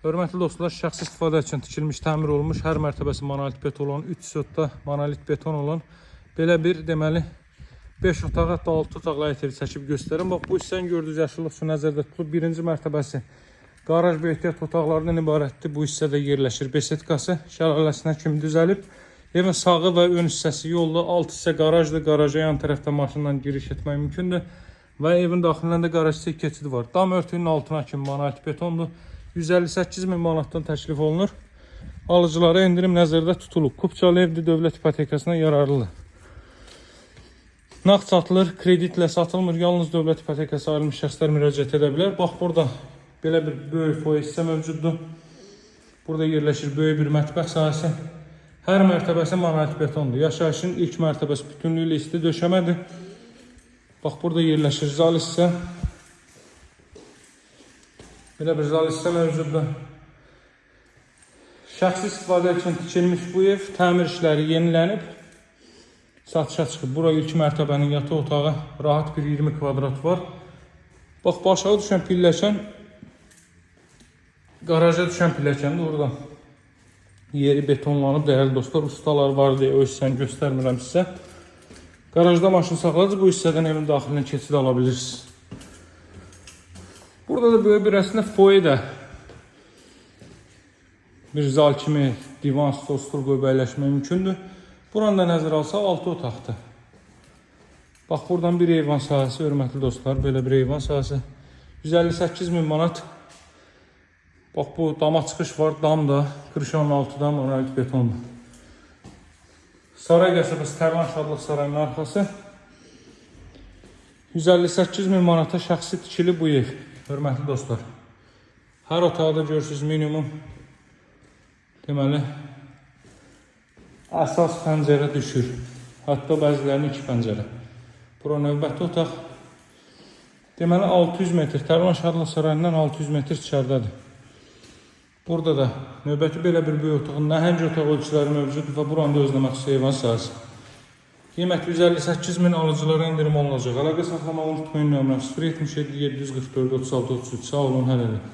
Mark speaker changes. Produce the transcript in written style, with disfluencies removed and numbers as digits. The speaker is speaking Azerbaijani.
Speaker 1: Hörmətli dostlar, şəxsi istifadə üçün tikilmiş, təmir olunmuş, hər mərtəbəsi monolit beton olan, 3 sotda monolit beton olan belə bir deməli 5 otaq, hətta 6 otaqlı həyət evi çəkib göstərim. Bax, bu hissəni gördüyünüz yaşıllıq üçün nəzərdə tutulub. Birinci mərtəbəsi qaraj və ehtiyat otaqlarından ibarətdir. Bu hissədə yerləşir besetkası, şəlaləsinə kimi düzəlib. Evin sağı və ön hissəsi yolda, alt hissə qarajdır. Qaraja yan tərəfdə maşınla giriş etmək mümkündür. Və evin daxilindən də qaraj çək keçidi var. Dam örtüyünün altına kimi monolit betondur. 158 min manatdan təklif olunur. Alıcılara endirim nəzərdə tutulub. Kupçalı evdir, dövlət ipotekasına yararlıdır. Nağd satılır, kreditlə satılmır. Yalnız dövlət ipotekası ayrılmış şəxslər müraciət edə bilər. Bax burada belə bir böyük foye hissə mövcuddur. Burada yerləşir böyük bir mətbəx sahəsi. Hər mərtəbəsi monolit betondur. Yaşayışın ilk mərtəbəsi bütünlüklə isti döşəmədir. Bax burada yerləşir zal hissə. Belə bir zal hissə mövcuddur. Şəxsi istifadə üçün tikilmiş bu ev təmir işləri yenilənib. Satışa çıxıb. Bura ilk mərtəbənin yataq otağı, rahat bir 20 kvadrat var. Bax bu aşağı düşən pilləkən qaraja düşən pilləkəndir oradan. Yeri betonlanıb dəyərli dostlar, ustalar var deyə o hissəni göstərmirəm sizə. Qarajda maşın saxladınız, bu hissədən evin daxilinə keçid ala bilirsiniz. Burada da böyük bir əslində foye də bir zal kimi divan, stol, stul qoyub əyləşmək mümkündür. Buranı da nəzərə alsaq 6 otaqdır. Bax buradan bir eyvan sahəsi, hörmətli dostlar, belə bir eyvan sahəsi. 158 min manat. Bax bu dama çıxış var, dam da Krışanın altıdan monolit betondur. Saray qəsəbəsi Tərlan Şadlıq Sarayının arxası. 158 min manata şəxsi tikili bu ev, hörmətli dostlar. Hər otaqda görürsünüz minimum deməli əsas pəncərə düşür. Hətta bəzilərinin iki pəncərə. Bura növbəti otaq. Deməli 600 metr Tərlan Şadlıq Sarayından 600 metr içəridədir. Burada da növbəti belə bir böyük otağın nəhəng otaq ölçüləri mövcuddur və buranın da özünə məxsus eyvan sahəsi. Qiymət 158 min, alıcılara endirim olunacaq. Əlaqə saxlamağı unutmayın. Nömrəm 077 744 36 33. Sağ olun, hələlik.